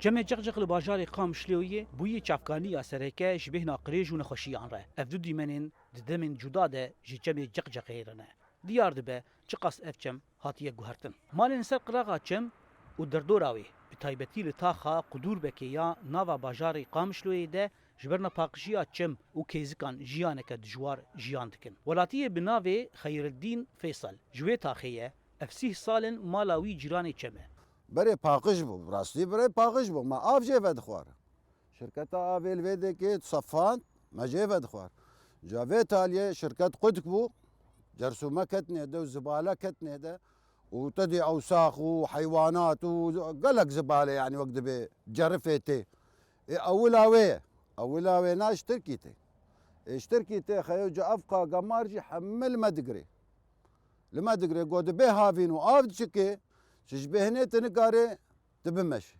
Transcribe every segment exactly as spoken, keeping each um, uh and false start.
Çemê Çeqçeq li bajarê Qamişloyê bûye çavkaniya sereke ji bêhna qirêj û nexweşiyan re. Ev du dîmenên di demên cuda de ji çemê Çeqçeqê re ne. Diyar dibe çiqas ev çem hatiye guhertin. Malên li ser qiraxa çem û derdora wê, bi taybetî li taxa Qudûrbekê ya nava bajarê Qamişloyê de ji ber nepaqijiya çem û kêzikan jiyaneke dijwar jiyan dikin. Welatiyê bi navê Xeyreddîn Feysel ji wê taxê ye, ev sîh sal in mala wî cîranê çem e. Berê paqij bû, bi rastî berê paqij bû, me av jê vedixwar. Şirketa avê li vê dekê sefand, me jê vedixwar. Ca vê taliyê şirket qutk bû, cersûme ketnê de û zibale ketnê de û tedî ewsax û heywanat û gelek zibale, yanî wek dibê cerifê tê. Ê ewila wê ye. Ewila wê na ji Tirkî tê. Ê ji Tirkî tê xeyo ca ev qa gemar jî hemil me digirê. Li me digirê, go dibê havîn û av diçikê, ji bêhnê tu nikarê tu bimeşî.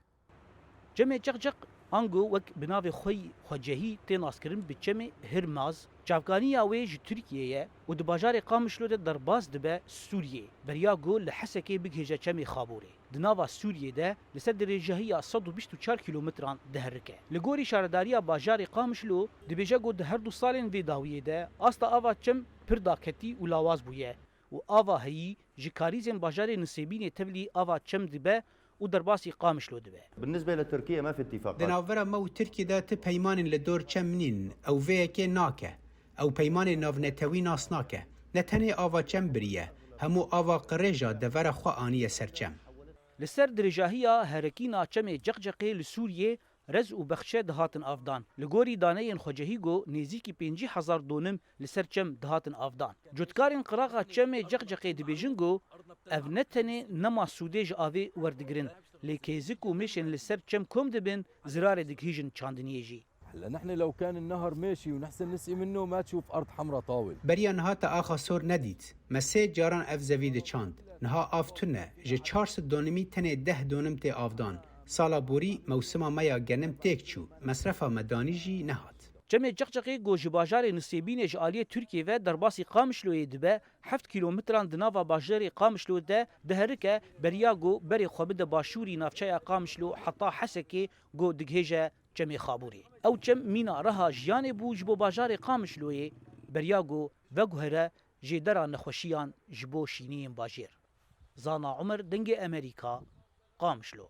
Çemê Çeqçeq, ango wek bi navê xwe yî xwecehî tê naskirin bi çemê Hirmaz, çavkaniya wê ji Tirkiyê ye û di bajarê Qamişlo de derbas dibe Sûriyê, beriya ku li Hesekê bigihêje çemê Xaborê. Di nava Sûriyê de li ser dirêjahiya sed û bîst û çar kîlometran diherike. Li gorî şaredariya bajarê Qamişlo dibêje ku di her du salên vê dawiyê de asta ava çem pir daketî û lawaz bûye û ava heyî ji karîzên bajarê Nisêbînê tevlî ava çem dibe û derbasî Qamişlo dibe. بالنسبة لتركيا ما في اتفاقات. Di navbera me û Tirkiyê de ti peymanên li dor çem nîn, ew vê yekê nake. Ew peymanê navnetewî nas nake. Ne tenê ava çem biriye, hemû ava qirêja devera xwe aniye ser çem. Li ser dirêjahiya herekîna çemê Ceqceqê li Sûriyê rez û bexçe dihatin avdan. Li gorî daneyên xwecehî ku nêzîkî pêncî hezar donim li ser çem dihatin avdan. Cotkarên qiraxa çemê Ceqceqê dibêjin ku ev ne tenê nema sûdê ji avê werdigirin, lê kêzik û mêşên li ser çem kom dibin, zirarê digihîjin çandiniyê jî. هلا نحن لو كان النهر ماشي ونحسن نسقي منه ما تشوف أرض حمراء طاول. Beriya niha te axa sor nedît. Me sê caran ev zevî diçand. Niha av tune. Ji çar sed donimî tenê deh donim tê avdan. Sala borî mewsima me ya genim têk çû. Mesrefa me danî jî nehat. Çemê Ceqceqê ku ji bajarê Nisêbînê ji aliyê Tirkiyê ve derbasî Qamişloyê dibe, heft kîlometran di nava bajarê Qamişlo de diherike, beriya ku berê xwe bide başûrî navçeya Qamişlo heta Hesekê ku digihêje çemê Xabûrê. Ew çem mîna reha jiyanê bû ji bo bajarê Qamişloyê, beriya ku veguhere jêdera nexweşiyan ji bo şîniyên bajêr. Zana Umer, Dengê Emerîka, Qamişlo.